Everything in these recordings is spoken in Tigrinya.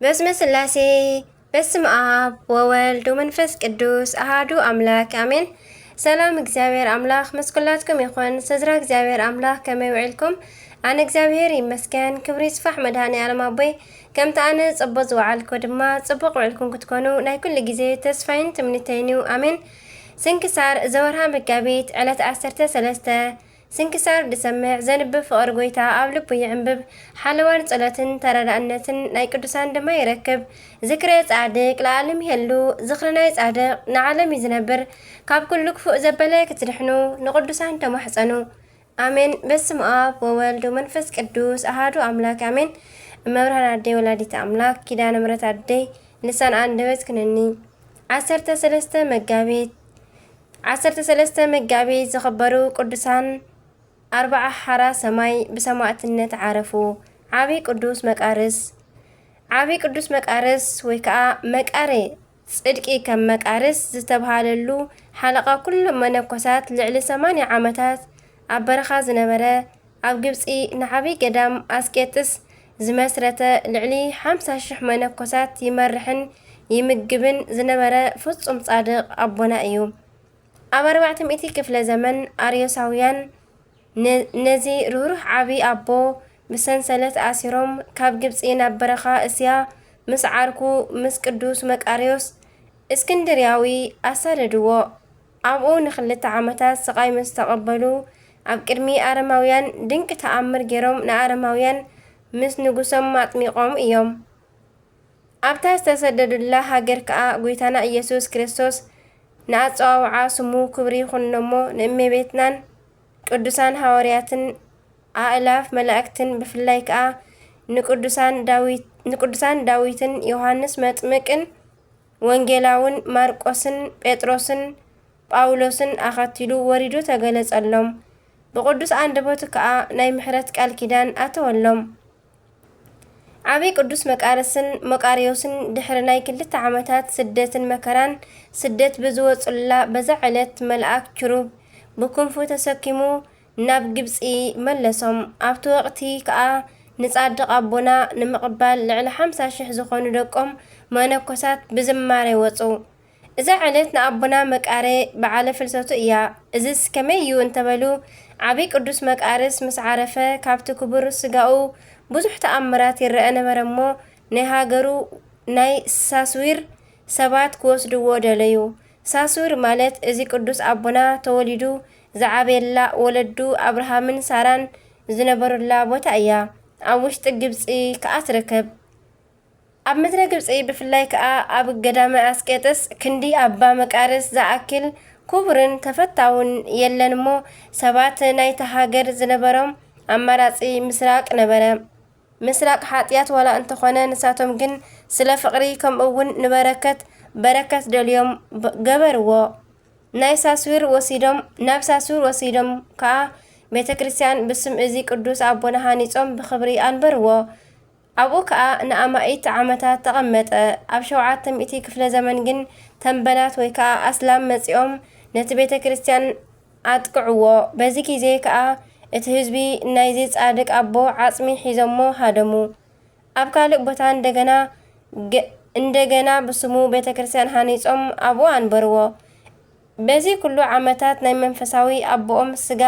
በስመ ስላሴ፣ በስመ ኣብ ወወልድ ወመንፈስ ቅዱስ ኣሃዱ ኣምላክ ኣሜን። ሰላም እግዚኣብሔር ኣምላክ ምስ ኩላትኩም ይኹን። ስድራ እግዚኣብሔር ኣምላክ ከመይ ውዒልኩም? ኣነ እግዚኣብሔር ይመስገን፣ ክብሪ ይስፋሕ መድሃኔ ኣለም ኣቦይ። ከምቲ ኣነ ጽቡቅ ዝወዓልኩ ድማ ጽቡቅ ውዕልኩም ክትኮኑ ናይ ኩሉ ግዜ ተስፋይን ትምኒተይን እዩ። ኣሜን። ስንክሳር ዘወርሃ መጋቢት ዕለት ዓሰርተ ሰለስተ። ስንክሳር ድሰምዕ ዘንብብ ፍቕሪ ጎይታ ኣብ ልቡ ይዕንብብ። ሓለዋን ጸሎትን ተረዳእነትን ናይ ቅዱሳን ድማ ይረክብ። ዝክረ ጻድቅ ለዓለም ይሄሉ። ዝኽሪ ናይ ጻድቅ ንዓለም እዩ ዝነብር። ካብ ኩሉ ክፉእ ዘበለ ክትድሕኑ ንቅዱሳን ተማሕጸኑ። ኣሜን። በስመ ኣብ ወወልድ ወመንፈስ ቅዱስ ኣሃዱ ኣምላክ ኣሜን። እመብርሃን ኣደይ ወላዲተ ኣምላክ ኪዳነ ምሕረት ኣደይ ልሳን ኣንደበት ክነኒ። ዓሰርተ ሰለስተ መጋቢት ዓሰርተ ሰለስተ መጋቢት ዝኽበሩ ቅዱሳን ኣርብዓ ሓራ ሰማይ ብሰማዕትነት ዓረፉ። ዓቢ ቅዱስ መቃርስ። ዓቢ ቅዱስ መቃርስ ወይ ከዓ መቃሬ ጽድቂ ከም መቃርስ ዝተብሃለሉ ሓለቓ ኩሎም መነኮሳት ልዕሊ ሰማንያ ዓመታት ኣብ በረኻ ዝነበረ፣ ኣብ ግብጺ ንዓቢ ገዳም ኣስቄጥስ ዝመስረተ፣ ልዕሊ ሓምሳ ሽሕ መነኮሳት ይመርሕን ይምግብን ዝነበረ ፍጹም ጻድቕ ኣቦና እዩ። ኣብ ኣርባዕተ ሚእቲ ክፍለ ዘመን ኣርዮሳውያን ነ-፣ ነዚ ርህሩህ ዓቢ ኣቦ ብሰንሰለት ኣሲሮም ካብ ግብጺ ናብ በረኻ እስያ ምስ ዓርኩ ምስ ቅዱስ መቃርዮስ እስክንድርያዊ ኣሳደድዎ። ኣብኡ ንኽልተ ዓመታት ስቓይ ምስ ተቐበሉ፣ ኣብ ቅድሚ ኣረማውያን ድንቂ ተኣምር ገይሮም ንኣረማውያን ምስ ንጉሶም ኣጥሚቖም እዮም። ኣብታ ዝተሰደዱላ ሃገር ከኣ ጐይታና ኢየሱስ ክርስቶስ ንኣጸዋውዓ ስሙ ክብሪ ይኹኖ እሞ ንእመቤትናን ቅዱሳን ሃዋርያትን ኣእላፍ መላእክትን ብፍላይ ከኣ ንቅዱሳን ዳዊት-፣ ንቅዱሳን ዳዊትን ዮሃንስ መጥምቅን ወንጌላውን ማርቆስን ጴጥሮስን ጳውሎስን ኣኸቲሉ ወሪዱ ተገለጸሎም። ብቅዱስ ኣንደበቱ ከኣ ናይ ምሕረት ቃል ኪዳን ኣተወሎም። ዓቢ ቅዱስ መቃርስን መቃርዮስን ድሕሪ ናይ ክልተ ዓመታት ስደትን መከራን፣ ስደት ብዝወጹላ በዛ ዕለት መልኣክ ኪሩብ ብክንፉ ተሰኪሙ ናብ ግብጺ መለሶም። ኣብቲ ወቕቲ ከኣ ንጻድቕ ኣቦና ንምቕባል ልዕሊ ሓምሳ ሽሕ ዝኾኑ ደቆም መነኮሳት ብዝማሬ ወጹ። እዛ ዕለት ንኣቦና መቃሬ በዓለ ፍልሰቱ እያ። እዝስ ከመይ እዩ እንተበሉ፣ ዓቢ ቅዱስ መቃርስ ምስ ዓረፈ ካብቲ ክቡር ስጋኡ ብዙሕ ተኣምራት ይረአ ነበረ እሞ፣ ናይ ሃገሩ ናይ ሳስዊር ሰባት ክወስድዎ ደለዩ። ሳስዊር ማለት እዚ ቅዱስ ኣቦና ተወሊዱ ዝዓበየላ፣ ወለዱ ኣብርሃምን ሳራን ዝነበሩላ ቦታ እያ። ኣብ ውሽጢ ግብጺ ከኣ ትርከብ። ኣብ ምድረ ግብጺ ብፍላይ ከኣ ኣብ ገዳመ ኣስቄጥስ ክንዲ ኣባ መቃርስ ዝኣክል ክቡርን ተፈታውን የለን እሞ፣ ሰባት ናይታ ሃገር ዝነበሮም ኣማራጺ ምስራቅ ነበረ። ምስራቅ ሓጢኣት ዋላ እንተኾነ፣ ንሳቶም ግን ስለ ፍቕሪ ከምኡ እውን ንበረከት፣ በረከት ደልዮም ብ-፣ ገበርዎ። ናይ ሳስዊር ወሲዶም፣ ናብ ሳስዊር ወሲዶም ከኣ ቤተ ክርስቲያን ብስም እዚ ቅዱስ ኣቦና ሃኒጾም ብኽብሪ ኣንበርዎ። ኣብኡ ከኣ ንኣማኢት ዓመታት ተቐመጠ። ኣብ ሸውዓተ ሚእቲ ክፍለ ዘመን ግን ተንበላት ወይ ከኣ ኣስላም መጺኦም ነቲ ቤተ ክርስቲያን ኣጥቅዕዎ። በዚ ግዜ ከኣ እቲ ህዝቢ ናይዚ ጻድቅ ኣቦ ዓጽሚ ሒዞሞ ሃደሙ። ኣብ ካልእ ቦታ እንደገና ገ-፣ እንደገና ብስሙ ቤተ ክርስቲያን ሃኒጾም ኣብኡ ኣንበርዎ። በዚ ኩሉ ዓመታት ናይ መንፈሳዊ ኣቦኦም ስጋ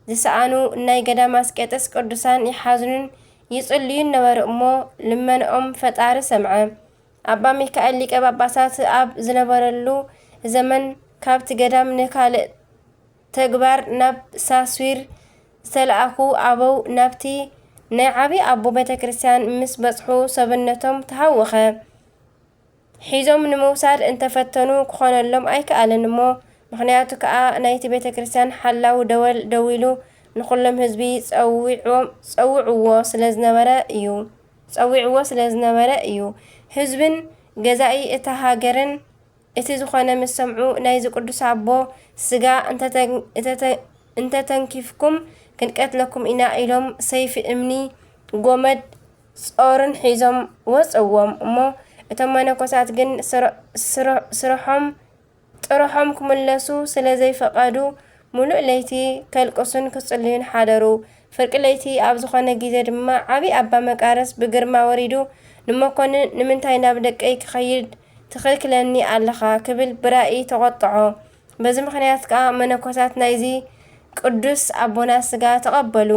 ዝሰኣኑ ናይ ገዳም ኣስቄጥስ ቅዱሳን ይሓዝኑን ይጽልዩን ነበሩ እሞ፣ ልመንኦም ፈጣሪ ሰምዐ። ኣባ ሚካኤል ሊቀ ጳጳሳት ኣብ ዝነበረሉ ዘመን፣ ካብቲ ገዳም ንካልእ ተግባር ናብ ሳስዊር ዝተለኣኹ ኣበው፣ ናብቲ ናይ ዓቢ ኣቦ ቤተ ክርስቲያን ምስ በጽሑ፣ ሰብነቶም ተሃወኸ። ሒዞም ንምውሳድ እንተፈተኑ፣ ክኾነሎም ኣይከኣለን እሞ፣ ምኽንያቱ ከኣ ናይቲ ቤተ ክርስቲያን ሓላው ደወል ደዊሉ ንኹሎም ህዝቢ ጸዊዕዎም-፣ ጸውዕዎ ስለ ዝነበረ እዩ። ጸዊዕዎ ስለ ዝነበረ እዩ። ህዝብን ገዛኢ እታ ሃገርን እቲ ዝኾነ ምስ ሰምዑ፣ ናይዚ ቅዱስ ኣቦ ስጋ እንተተን-፣ እንተተ-፣ እንተተንኪፍኩም ክንቀትለኩም ኢና ኢሎም ሰይፊ፣ እምኒ፣ ጎመድ፣ ጾርን ሒዞም ወጽዎም እሞ፣ እቶም መነኮሳት ግን ስረ-፣ ስረ-፣ ስርሖም፣ ጥርሖም ክምለሱ ስለ ዘይፈቐዱ፣ ምሉእ ለይቲ ከልቅሱን ክጽልዩን ሓደሩ። ፍርቂ ለይቲ ኣብ ዝኾነ ግዜ ድማ፣ ዓቢ ኣባ መቃርስ ብግርማ ወሪዱ፣ ንመኮንን፣ "ንምንታይ ናብ ደቀይ ክኸይድ ትኽልክለኒ ኣለኻ?" ክብል ብራእይ ተቖጥዖ። በዚ ምኽንያት ከኣ መነኮሳት ናይዚ ቅዱስ ኣቦና ስጋ ተቐበሉ።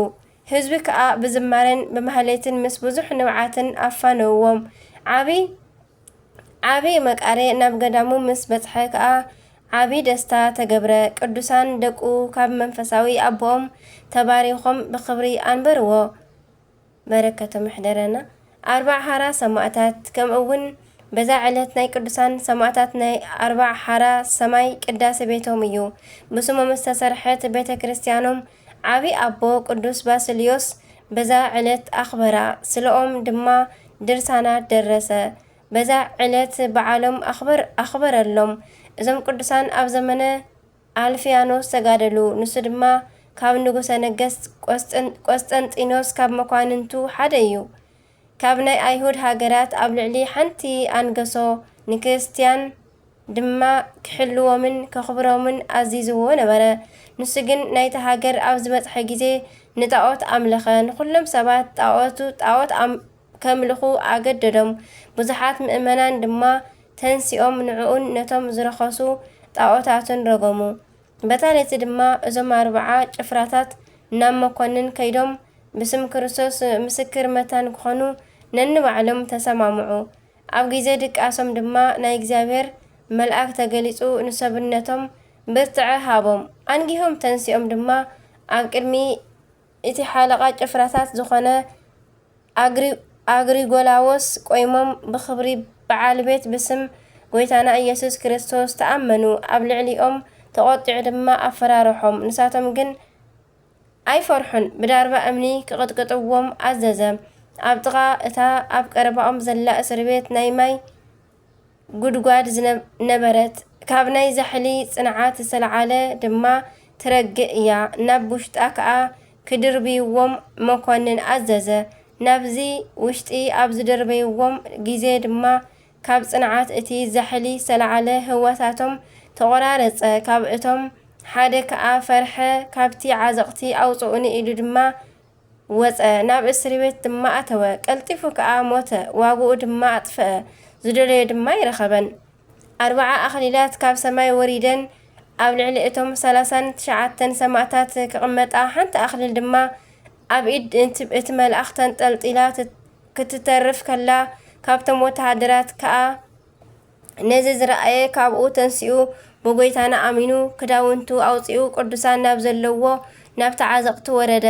ህዝቢ ከኣ ብዝማሬን ብማህሌትን ምስ ብዙሕ ንብዓትን ኣፋነውዎም። ዓቢ ዓቢ መቃርየ ናብ ገዳሙ ምስ በጽሐ ከኣ ዓቢ ደስታ ተገብረ። ቅዱሳን ደቁ ካብ መንፈሳዊ ኣቦኦም ተባሪኾም ብኽብሪ ኣንበርዎ። በረከቶም ይሕደረና። ኣርባዕ ሓራ ሰማእታት፣ ከምኡ እውን በዛ ዕለት ናይ ቅዱሳን ሰማእታት ናይ ኣርባዕ ሓራ ሰማይ ቅዳሴ ቤቶም እዩ። ብስሞም ዝተሰርሐት ቤተ ክርስቲያኖም ዓቢ ኣቦ ቅዱስ ባስልዮስ በዛ ዕለት ኣኽበራ። ስለኦም ድማ ድርሳናት ደረሰ። በዛ ዕለት በዓሎም ኣኽበር-፣ ኣኽበረሎም። እዞም ቅዱሳን ኣብ ዘመነ ኣልፍያኖስ ተጋደሉ። ንሱ ድማ ካብ ንጉሰ ነገስት ቆስጠን-፣ ቆስጠንጢኖስ ካብ መኳንንቱ ሓደ እዩ። ካብ ናይ ኣይሁድ ሃገራት ኣብ ልዕሊ ሓንቲ ኣንገሶ፣ ንክርስትያን ድማ ክሕልዎምን ከኽብሮምን ኣዚዝዎ ነበረ። ንሱ ግን ናይቲ ሃገር ኣብ ዝበጽሐ ግዜ ንጣኦት ኣምለኸ። ንኹሎም ሰባት ጣኦቱ-፣ ጣኦት ኣም-፣ ከምልኹ ኣገደዶም። ብዙሓት ምእመናን ድማ ተንሲኦም ንዕኡን ነቶም ዝረኸሱ ጣኦታቱን ረገሙ። በታ ለይቲ ድማ እዞም ኣርብዓ ጭፍራታት ናብ መኮንን ከይዶም፣ ብስም ክርስቶስ ምስክር መታን ክኾኑ ነንባዕሎም ተሰማምዑ። ኣብ ግዜ ድቃሶም ድማ ናይ እግዚኣብሔር መልኣክ ተገሊጹ ንሰብነቶም ብርትዐ ሃቦም። ኣንጊሆም ተንሲኦም ድማ ኣብ ቅድሚ እቲ ሓለቓ ጭፍራታት ዝኾነ ኣግሪ-፣ ኣግሪጎላዎስ ቆይሞም ብኽብሪ በዓል ቤት ብስም ጎይታና ኢየሱስ ክርስቶስ ተኣመኑ። ኣብ ልዕሊኦም ተቖጢዑ ድማ ኣፈራርሖም። ንሳቶም ግን ኣይፈርሑን፣ ብዳርባ እምኒ ክቕጥቅጥዎም ኣዘዘ። ኣብ ጥቓ እታ ኣብ ቀረባኦም ዘላ እስር ቤት ናይ ማይ ጉድጓድ ዝነ-፣ ነበረት። ካብ ናይ ዛሕሊ ጽንዓት ዝተለዓለ ድማ ትረግእ እያ። ናብ ውሽጣ ከኣ ክድርብይዎም መኮንን ኣዘዘ። ናብዚ ውሽጢ ኣብ ዝደርበይዎም ግዜ ድማ ካብ ጽንዓት እቲ ዛሕሊ ዝተለዓለ ህዋሳቶም ተቖራረጸ። ካብ እቶም ሓደ ከኣ ፈርሐ፣ "ካብቲ ዓዘቕቲ ኣውጽኡኒ" ኢሉ ድማ ወጸ። ናብ እስሪ ቤት ድማ ኣተወ። ቀልጢፉ ከኣ ሞተ። ዋግኡ ድማ ኣጥፍአ። ዝደለዮ ድማ ኣይረኸበን። ኣርብዓ ኣኽሊላት ካብ ሰማይ ወሪደን ኣብ ልዕሊ እቶም ሰላሳን ትሽዓተን ሰማእታት ክቕመጣ፣ ሓንቲ ኣኽሊል ድማ ኣብ ኢድ እቲ፣ እቲ መልኣኽ ተንጠልጢላ ትት-፣ ክትተርፍ ከላ፣ ካብቶም ወተሃደራት ከኣ ነዚ ዝረኣየ ካብኡ ተንሲኡ ብጎይታና ኣሚኑ ክዳውንቱ ኣውጺኡ ቅዱሳን ናብ ዘለዎ ናብቲ ዓዘቕቲ ወረደ።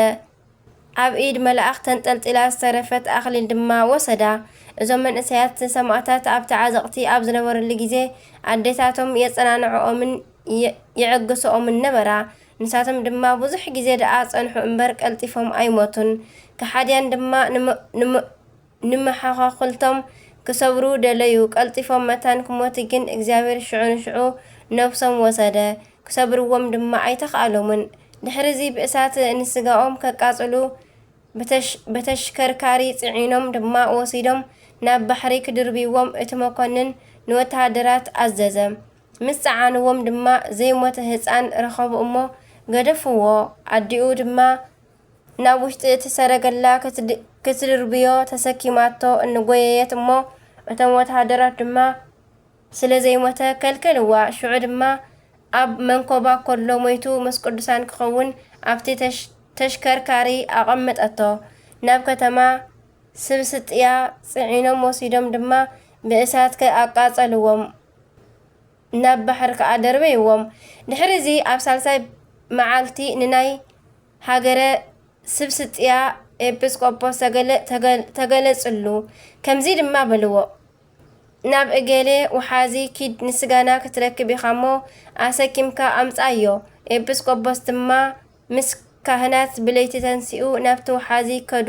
ኣብ ኢድ መልኣኽ ተንጠልጢላ ዝተረፈት ኣኽሊል ድማ ወሰዳ። እዞም መንእሰያት ሰማእታት ኣብቲ ዓዘቕቲ ኣብ ዝነበሩሉ ግዜ ኣዴታቶም የጸናንዕኦምን የ-፣ የዕግስኦምን ነበራ። ንሳቶም ድማ ብዙሕ ግዜ ደኣ ጸንሑ እምበር ቀልጢፎም ኣይሞቱን። ከሓድያን ድማ ንመ-፣ ንመ-፣ ንመሓኻኹልቶም ክሰብሩ ደለዩ። ቀልጢፎም መታን ክሞቱ ግን እግዚኣብሔር ሽዑ ንሽዑ ነፍሶም ወሰደ። ክሰብርዎም ድማ ኣይተኻእሎምን። ድሕርዚ ብእሳት ንስጋኦም ከቃጽሉ ብተሽ-፣ ብተሽከርካሪ ጽዒኖም ድማ ወሲዶም ናብ ባሕሪ ክድርብይዎም እቲ መኮንን ንወተሃደራት ኣዘዘ። ምስ ጸዓንዎም ድማ ዘይሞተ ህጻን ረኸቡ እሞ ገደፍዎ። ኣዲኡ ድማ ናብ ውሽጢ እቲ ሰረገላ ክትድ-፣ ክትድርብዮ ተሰኪማቶ እንጎየየት እሞ፣ እቶም ወተሃደራት ድማ ስለ ዘይሞተ ከልከልዋ። ሽዑ ድማ ኣብ መንኮባ ኮሎ ሞይቱ ምስ ቅዱሳን ክኸውን ኣብቲ ተሽ-፣ ተሽከርካሪ ኣቐመጠቶ። ናብ ከተማ ስብስጥያ ጽዒኖም ወሲዶም ድማ ብእሳት ከ-፣ ኣቃጸልዎም። ናብ ባሕሪ ከኣ ደርበይዎም። ድሕሪ እዚ ኣብ ሳልሳይ መዓልቲ ንናይ ሃገረ ስብስጥያ ኤጲስቆጶስ ተገለ-፣ ተገል-፣ ተገለጽሉ። ከምዚ ድማ በልዎ፣ "ናብ እገሌ ወሓዚ ኪድ፣ ንስጋና ክትረክብ ኢኻ እሞ ኣሰኪምካ ኣምጽኣዮ።" ኤጲስቆጶስ ድማ ምስ ካህናት ብለይቲ ተንሲኡ ናብቲ ወሓዚ ከዱ።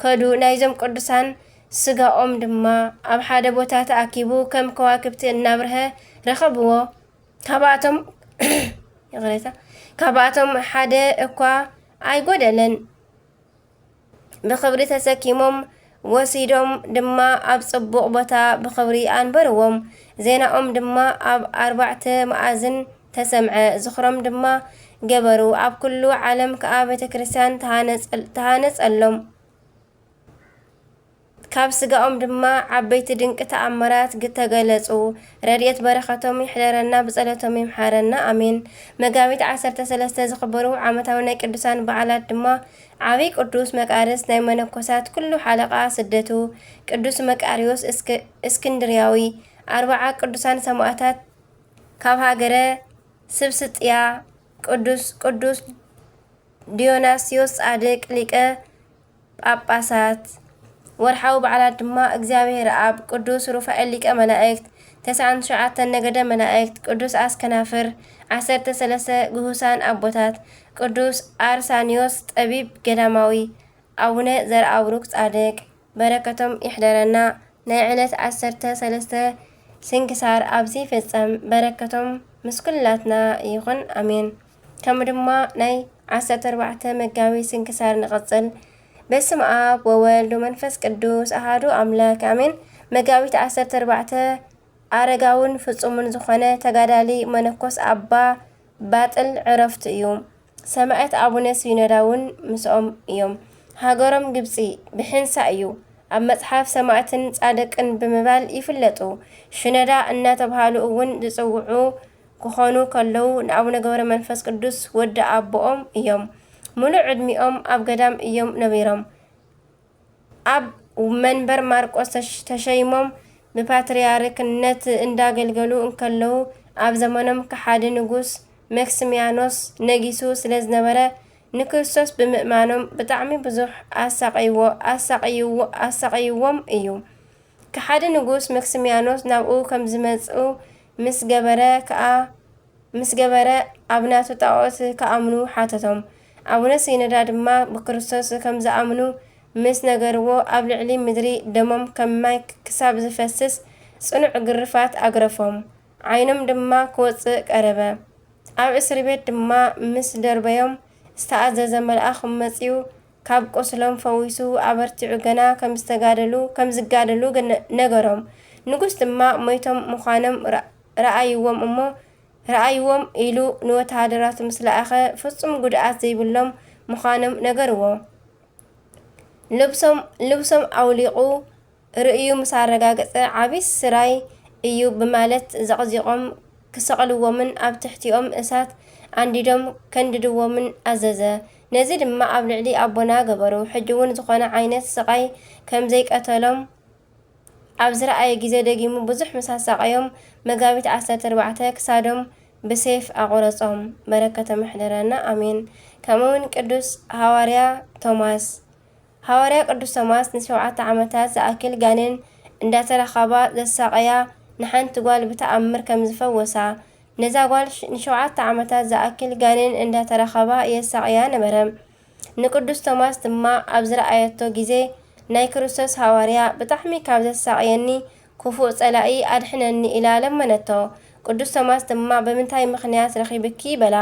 ከዱ። ናይዞም ቅዱሳን ስጋኦም ድማ ኣብ ሓደ ቦታ ተኣኪቡ ከም ከዋክብቲ እናብርሀ ረኸብዎ። ካብኣቶም፣ ይቕሬታ፣ ካብኣቶም ሓደ እኳ ኣይጎደለን። ብኽብሪ ተሰኪሞም ወሲዶም ድማ ኣብ ጽቡቕ ቦታ ብኽብሪ ኣንበርዎም። ዜናኦም ድማ ኣብ ኣርባዕተ መኣዝን ተሰምዐ። ዝኽሮም ድማ ገበሩ። ኣብ ኩሉ ዓለም ከኣ ቤተ ክርስቲያን ተሃነጸ-፣ ተሃነጸሎም። ካብ ስጋኦም ድማ ዓበይቲ ድንቂ ተኣምራት ተገለጹ። ረድኤት በረኸቶም ይሕደረና፣ ብጸሎቶም ይምሓረና። ኣሜን። መጋቢት ዓሰርተ ሰለስተ ዝኽበሩ ዓመታዊ ናይ ቅዱሳን በዓላት ድማ ዓብይ ቅዱስ መቃርስ ናይ መነኮሳት ኩሉ ሓለቓ ስደቱ፣ ቅዱስ መቃርዮስ እስክ-፣ እስክንድርያዊ፣ ኣርብዓ ቅዱሳን ሰማዕታት ካብ ሃገረ ስብስጥያ፣ ቅዱስ፣ ቅዱስ ዲዮናስዮስ ጻድቅ ሊቀ ጳጳሳት። ወርሓዊ በዓላት ድማ እግዚኣብሔር ኣብ፣ ቅዱስ ሩፋኤል ሊቀ መላእክት፣ ተስዓን ትሽዓተን ነገደ መላእክት፣ ቅዱስ ኣስከናፍር፣ ዓሰርተ ሰለስተ ግሁሳን ኣቦታት፣ ቅዱስ ኣርሳንዮስ ጠቢብ ገዳማዊ፣ ኣቡነ ዘርኣብሩክ ጻድቅ። በረከቶም ይሕደረና። ናይ ዕለት ዓሰርተ ሰለስተ ስንክሳር ኣብዚ ይፍጸም። በረከቶም ምስ ኩላትና ይኹን፣ ኣሜን። ከምኡ ድማ ናይ ዓሰርተ ኣርባዕተ መጋቢት ስንክሳር ንቐጽል። በስመ ኣብ ወወልድ ወመንፈስ ቅዱስ ኣሃዱ ኣምላክ፣ ኣሜን። መጋቢት ዓሰርተ ኣርባዕተ ኣረጋውን ፍጹምን ዝኾነ ተጋዳሊ መነኮስ ኣባ ባጥል ዕረፍቱ እዩ። ሰማዕት ኣቡነ ሲኖዳ እውን ምስኦም እዮም። ሃገሮም ግብጺ ብሕንሳ እዩ። ኣብ መጽሓፍ ሰማዕትን ጻድቅን ብምባል ይፍለጡ። ሽነዳ እናተብሃሉ እውን ዝጽውዑ ክኾኑ ከለዉ፣ ንኣቡነ ገብረ መንፈስ ቅዱስ ወዲ ኣቦኦም እዮም። ሙሉእ ዕድሚኦም ኣብ ገዳም እዮም ነቢሮም። ኣብ መንበር ማርቆስ ተሽ-፣ ተሸይሞም ብፓትርያርክነት እንዳገልገሉ እንከለዉ፣ ኣብ ዘመኖም ከሓዲ ንጉስ መክስሚያኖስ ነጊሱ ስለ ዝነበረ፣ ንክርስቶስ ብምእማኖም ብጣዕሚ ብዙሕ ኣሳቀይዎ-፣ ኣሳቀይዎ-፣ ኣሳቀይዎም እዩ። ከሓዲ ንጉስ መክስሚያኖስ ናብኡ ከም ዝመጽኡ ምስ ገበረ ከኣ፣ ምስ ገበረ፣ ኣብ ናቱ ጣኦት ክኣምኑ ሓተቶም። ኣቡነ ሲኖዳ ድማ ብክርስቶስ ከም ዝኣምኑ ምስ ነገርዎ፣ ኣብ ልዕሊ ምድሪ ደሞም ከም ማይ ክሳብ ዝፈስስ ጽኑዕ ግርፋት ኣግረፎም። ዓይኖም ድማ ክወጽእ ቀረበ። ኣብ እስሪ ቤት ድማ ምስ ደርበዮም፣ ዝተኣዘዘ መልኣኽ መጺኡ፣ ካብ ቁስሎም ፈዊሱ፣ ኣበርቲዑ ገና ከም ዝተጋደሉ፣ ከም ዝጋደሉ ገ-፣ ነገሮም። ንጉስ ድማ ሞይቶም ምዃኖም ረ-፣ ረኣይዎም እሞ፣ ረኣይዎም ኢሉ ንወተሃደራቱ ምስ ለኣኸ፣ ፍጹም ጉድኣት ዘይብሎም ምዃኖም ነገርዎ። ልብሶም፣ ልብሶም ኣውሊቑ ርእዩ ምስ ኣረጋገጸ፣ ዓቢ ስራይ እዩ ብማለት ዘቕዚቖም ክሰቕልዎምን ኣብ ትሕቲኦም እሳት ኣንዲዶም ከንድድዎምን ኣዘዘ። ነዚ ድማ ኣብ ልዕሊ ኣቦና ገበሩ። ሕጂ እውን ዝኾነ ዓይነት ስቓይ ከም ዘይቀተሎም ኣብ ዝረኣየ ግዜ፣ ደጊሙ ብዙሕ ምስ ኣሳቐዮም፣ መጋቢት ዓሰርተ ኣርባዕተ ክሳዶም ብሴፍ ኣቑረጾም። በረከቶም ይሕደረና፣ ኣሜን። ከምኡውን ቅዱስ ሃዋርያ ቶማስ። ሃዋርያ ቅዱስ ቶማስ ንሸውዓተ ዓመታት ዝኣክል ጋኔን እንዳተረኸባ ዘሳቐያ ንሓንቲ ጓል ብተኣምር ከም ዝፈወሳ፣ ነዛ ጓል ሽ-፣ ንሸውዓተ ዓመታት ዝኣክል ጋኔን እንዳተረኸባ የሳቕያ ነበረ። ንቅዱስ ቶማስ ድማ ኣብ ዝረኣየቶ ግዜ፣ ናይ ክርስቶስ ሃዋርያ፣ ብጣዕሚ ካብ ዘሳቕየኒ ክፉእ ጸላኢ ኣድሕነኒ ኢላ ለመነቶ። ቅዱስ ቶማስ ድማ፣ ብምንታይ ምኽንያት ረኺብኪ? በላ።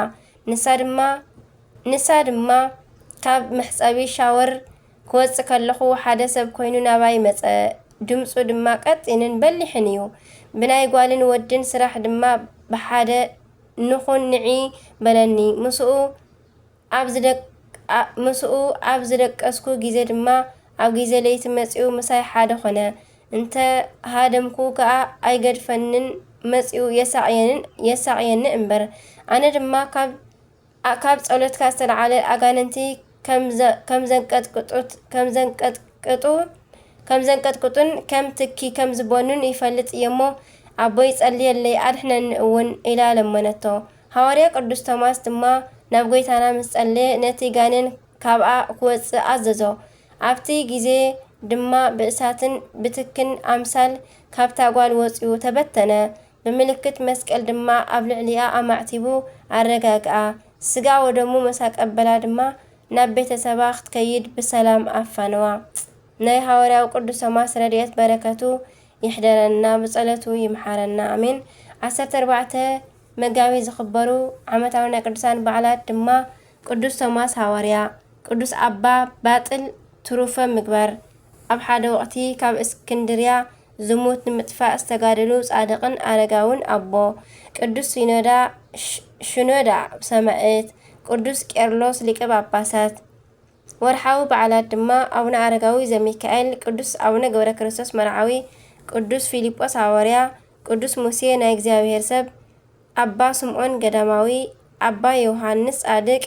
ንሳ ድማ፣ ንሳ ድማ፣ ካብ መሕጸቢ ሻወር ክወጽእ ከለኹ ሓደ ሰብ ኮይኑ ናባይ መጸ። ድምጹ ድማ ቀጢንን በሊሕን እዩ። ብናይ ጓልን ወድን ስራሕ ድማ ብሓደ ንኹን ንዒ በለኒ። ምስኡ ኣብ ዝደቅ-፣ ኣ-፣ ምስኡ ኣብ ዝደቀስኩ ግዜ ድማ ኣብ ግዜ ለይቲ መጺኡ ምሳይ ሓደ ኾነ። እንተ ሃደምኩ ከኣ ኣይገድፈንን፣ መጺኡ የሳቕየንን፣ የሳቕየኒ እምበር። ኣነ ድማ ካብ፣ ኣ-፣ ካብ ጸሎትካ ዝተለዓለ ኣጋንንቲ ከም ዘ-፣ ከም ዘንቀጥቅጡት-፣ ከም ዘንቀጥቅጡ፣ ከም ዘንቀጥቅጡን ከም ትኪ ከም ዝበኑን ይፈልጥ እየ እሞ፣ ኣቦይ ጸልየለይ፣ ኣድሕነኒ እውን ኢላ ለመነቶ። ሃዋርያ ቅዱስ ቶማስ ድማ ናብ ጐይታና ምስ ጸለየ፣ ነቲ ጋኔን ካብኣ ክወጽእ ኣዘዞ። ኣብቲ ግዜ ድማ ብእሳትን ብትክን ኣምሳል ካብታ ጓል ወጺኡ ተበተነ። ብምልክት መስቀል ድማ ኣብ ልዕሊኣ ኣማዕቲቡ ኣረጋግኣ። ስጋ ወደሙ ምስ ኣቀበላ ድማ ናብ ቤተሰባ ክትከይድ ብሰላም ኣፋነዋ። ናይ ሃዋርያው ቅዱስ ቶማስ ረድኤት በረከቱ ይሕደረና፣ ብጸሎቱ ይምሓረና፣ ኣሜን። ዓሰርተ ኣርባዕተ መጋቢት ዝኽበሩ ዓመታዊ ናይ ቅዱሳን በዓላት ድማ ቅዱስ ቶማስ ሃዋርያ፣ ቅዱስ ኣባ ባጥል ትሩፈ ምግባር፣ ኣብ ሓደ ወቕቲ ካብ እስክንድርያ ዝሙት ንምጥፋእ ዝተጋደሉ ጻድቕን ኣረጋውን ኣቦ፣ ቅዱስ ሲኖዳ ሽ-፣ ሽኖዳ ሰማዕት፣ ቅዱስ ቄርሎስ ሊቀ ጳጳሳት፣ ወርሓዊ በዓላት ድማ ኣቡነ ኣረጋዊ ዘሚካኤል፣ ቅዱስ ኣቡነ ገብረ ክርስቶስ መርዓዊ፣ ቅዱስ ፊልጶስ ሃዋርያ፣ ቅዱስ ሙሴ ናይ እግዚኣብሔር ሰብ፣ ኣባ ስምዖን ገዳማዊ፣ ኣባ ዮሃንስ ጻድቅ፣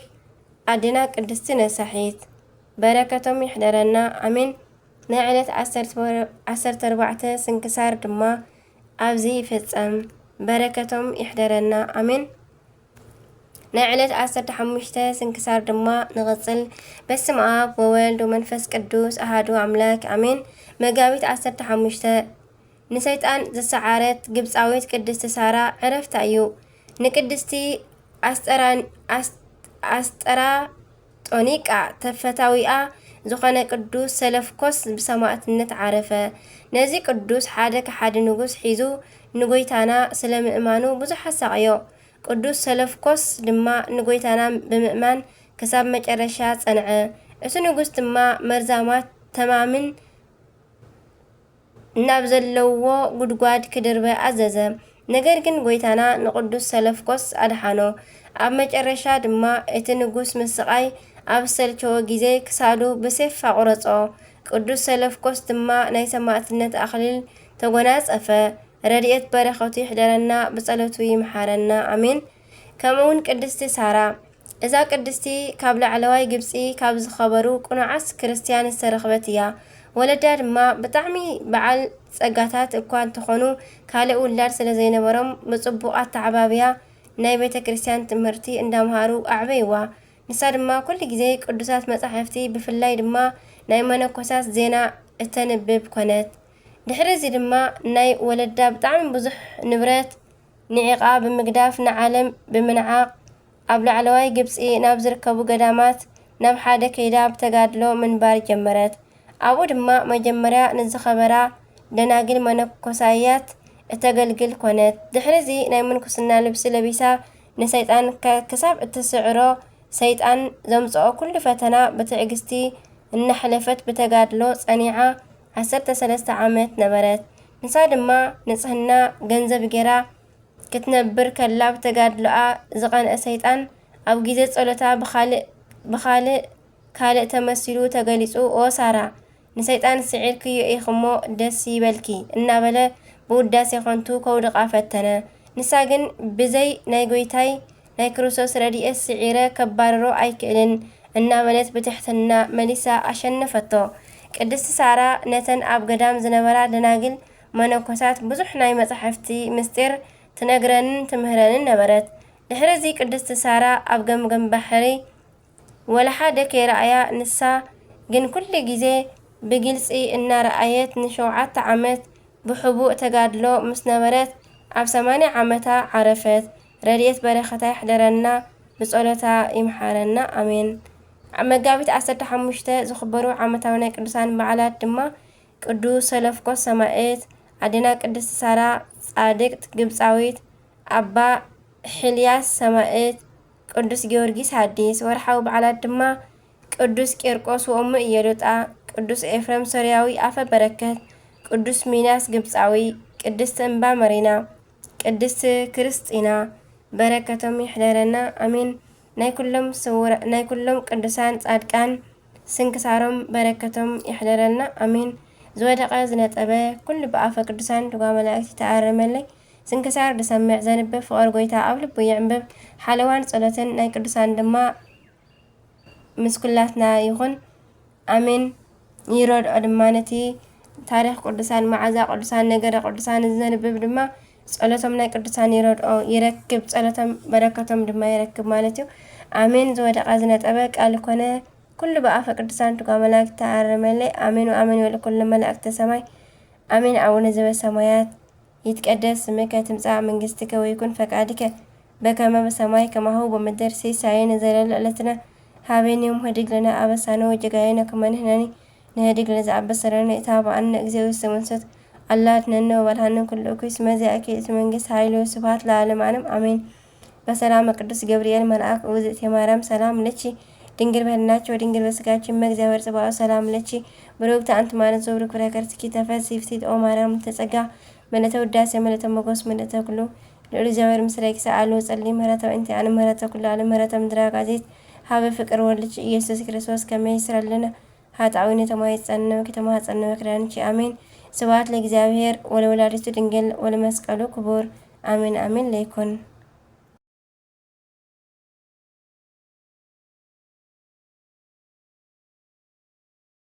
ኣዴና ቅድስቲ ነሳሒት። በረከቶም ይሕደረና፣ ኣሜን። ናይ ዕለት ዓሰርተ ወር-፣ ዓሰርተ ኣርባዕተ ስንክሳር ድማ ኣብዚ ይፍጸም። በረከቶም ይሕደረና፣ ኣሜን። ናይ ዕለት ዓሰርተ ሓሙሽተ ስንክሳር ድማ ንቐጽል። በስመ ኣብ ወወልድ ወመንፈስ ቅዱስ ኣሃዱ ኣምላክ፣ ኣሜን። መጋቢት ዓሰርተ ሓሙሽተ ንሰይጣን ዝሰዓረት ግብጻዊት ቅድስቲ ሳራ ዕረፍታ እዩ። ንቅድስቲ ኣስጠራን-፣ ኣስ-፣ ኣስጠራጦኒቃ ተፈታዊኣ ዝኾነ ቅዱስ ሰለፍኮስ ብሰማዕትነት ዓረፈ። ነዚ ቅዱስ ሓደ ከሓዲ ንጉስ ሒዙ ንጎይታና ስለ ምእማኑ ብዙሕ ኣሳቐዮ። ቅዱስ ሰለፍኮስ ድማ ንጎይታና ብምእማን ክሳብ መጨረሻ ጸንዐ። እቲ ንጉስ ድማ መርዛማት ተማምን ናብ ዘለዎ ጉድጓድ ክድርበ ኣዘዘ። ነገር ግን ጎይታና ንቅዱስ ሰለፍኮስ ኣድሓኖ። ኣብ መጨረሻ ድማ እቲ ንጉስ ምስቓይ ኣብ ዝሰልቸዎ ግዜ ክሳዱ ብሴፍ ኣቑረጾ። ቅዱስ ሰለፍኮስ ድማ ናይ ሰማዕትነት ኣኽሊል ተጎናጸፈ። ረድኤት በረኸቱ ይሕደረና፣ ብጸሎቱ ይምሓረና። ኣሜን። ከምኡ እውን ቅድስቲ ሳራ፣ እዛ ቅድስቲ ካብ ላዕለዋይ ግብጺ ካብ ዝኸበሩ ቅኑዓት ክርስትያን ዝተረኽበት እያ። ወለዳ ድማ ብጣዕሚ በዓል ጸጋታት እኳ እንተኾኑ፣ ካልእ ውላድ ስለ ዘይነበሮም ብጽቡቕ ኣተዓባብያ ናይ ቤተ ክርስትያን ትምህርቲ እንዳምሃሩ ኣዕበይዋ። ንሳ ድማ ኩሉ ግዜ ቅዱሳት መጻሕፍቲ፣ ብፍላይ ድማ ናይ መነኮሳት ዜና እተንብብ ኮነት። ድሕሪ እዚ ድማ ናይ ወለዳ ብጣዕሚ ብዙሕ ንብረት ንዒቓ ብምግዳፍ ንዓለም ብምንዓቕ ኣብ ላዕለዋይ ግብጺ ናብ ዝርከቡ ገዳማት ናብ ሓደ ከይዳ ብተጋድሎ ምንባር ጀመረት። ኣብኡ ድማ መጀመርያ ንዝኸበራ ደናግል መነኮሳያት እተገልግል ኮነት። ድሕሪ እዚ ናይ ምንኩስና ልብሲ ለቢሳ ንሰይጣን ከ-፣ ክሳብ እትስዕሮ፣ ሰይጣን ዘምጽኦ ኩሉ ፈተና ብትዕግስቲ እናሕለፈት ብተጋድሎ ጸኒዓ ዓሰርተ ሰለስተ ዓመት ነበረት። ንሳ ድማ ንጽህና ገንዘብ ጌራ ክትነብር ከላ ብተጋድሎኣ ዝቐንአ ሰይጣን ኣብ ግዜ ጸሎታ ብኻልእ፣ ብኻልእ ካልእ ተመሲሉ ተገሊጹ፣ "ኦ ሳራ፣ ንሰይጣን ስዒርክዮ ኢኺ እሞ ደስ ይበልኪ" እናበለ ብውዳሴ ከንቱ ከውድቓ ፈተነ። ንሳ ግን ብዘይ ናይ ጎይታይ ናይ ክርስቶስ ረድኤት ስዒረ ከባርሮ ኣይክእልን እናበለት ብትሕትና መሊሳ ኣሸነፈቶ። ቅድስቲ ሳራ ነተን ኣብ ገዳም ዝነበራ ደናግል መነኮሳት ብዙሕ ናይ መጻሕፍቲ ምስጢር ትነግረንን ትምህረንን ነበረት። ድሕሪ እዚ ቅድስቲ ሳራ ኣብ ገምገም ባሕሪ ወላ ሓደ ከይረኣያ፣ ንሳ ግን ኩሉ ግዜ ብግልጺ እናረኣየት ንሸውዓተ ዓመት ብሕቡእ ተጋድሎ ምስ ነበረት ኣብ ሰማንያ ዓመታ ዓረፈት። ረድኤት በረኸታ ይሕደረና፣ ብጸሎታ ይምሓረና። ኣሜን። ኣብ መጋቢት ዓሰርተ ሓሙሽተ ዝኽበሩ ዓመታዊ ናይ ቅዱሳን በዓላት ድማ ቅዱስ ሰለፍኮስ ሰማዕት፣ ኣዴና ቅድስቲ ሳራ ጻድቅት ግብጻዊት፣ ኣባ ሕልያስ ሰማዕት፣ ቅዱስ ጊዮርጊስ ሃዲስ። ወርሓዊ በዓላት ድማ ቅዱስ ቂርቆስ ወእሙ ኢየሉጣ፣ ቅዱስ ኤፍሬም ሶርያዊ ኣፈ በረከት፣ ቅዱስ ሚናስ ግብጻዊ፣ ቅድስቲ እምባ መሪና፣ ቅድስቲ ክርስጢና። በረከቶም ይሕደረና፣ ኣሜን። ናይ ኩሎም ስውራ-፣ ናይ ኩሎም ቅዱሳን ጻድቃን ስንክሳሮም በረከቶም ይሕደረልና፣ ኣሜን። ዝወደቐ ዝነጠበ ኩሉ ብኣፈ ቅዱሳን ድጓ መላእክት ይተኣረመለይ። ስንክሳር ዝሰምዕ ዘንብብ ፍቕር ጎይታ ኣብ ልቡ ይዕንብብ። ሓለዋን ጸሎትን ናይ ቅዱሳን ድማ ምስ ኩላትና ይኹን። ኣሜን። ይረድኦ ድማ ነቲ ታሪኽ ቅዱሳን፣ መዓዛ ቅዱሳን፣ ነገረ ቅዱሳን እዚ ዘንብብ ድማ ጸሎቶም ናይ ቅዱሳን ይረድኦ፣ ይረክብ። ጸሎቶም በረከቶም ድማ ይረክብ ማለት እዩ። ኣሜን። ዝወደቐ ዝነጠበ ቃል ኮነ ኩሉ ብኣፈ ቅዱሳን ትጓ መላእክት ተኣረመለይ። ኣሜን ወኣሜን ወለኩሉ መላእክተ ሰማይ። ኣሜን። ኣቡነ ዘበሰማያት ይትቀደስ ስምከ ትምጻእ መንግስትከ ወይኩን ፈቃድከ በከመ በሰማይ ከማሁ በምድር። ሲሳየነ ዘለለ ዕለትነ ሀበነ ዮም ሀድግ ለነ አበሳነ ወጌጋየነ ከመ ንሕነኒ ንህድግ ለዘአበሰ ለነ ኢታብአነ እግዚኦ ውስተ መንሱት አላ አድነነ ወባልሐነ ኩሉ እኩይ እስመ ዚአከ ይእቲ መንግስት ኃይል ወስብሐት ለዓለመ ዓለም አሜን። በሰላመ ቅዱስ ገብርኤል መልአክ ውእግዝእትየ ማርያም ሰላም ለኪ ድንግል በድናኪ ወድንግል በስጋኪ እመ እግዚአብሔር ጽባኦት ሰላም ለኪ ብሩክት አንቲ ማርያም ዘብሩክ ፍሬ ከርስኪ ተፈሲ ፍሲት ኦ ማርያም ተጸጋ ምልእተ ውዳሴ ምልእተ ሞገስ ምልእተ ኩሉ ልዑል እግዚአብሔር ምስሌኪ ሰአሉ ጸሊ ምህረተ ወእንቲ አነ ምህረተ ኩሉ ዓለም ምህረተ ምድረ አጋዚት ሀበ ፍቅር ወልድኪ ኢየሱስ ክርስቶስ ከመ ይስረልና ኃጣውኢነ ተማይጸንነው ከተማጸንነው ክዳንኪ። አሜን። ስብሐት ለእግዚአብሔር ወለወላዲቱ ድንግል ወለመስቀሉ ክቡር። አሜን አሜን ለይኩን።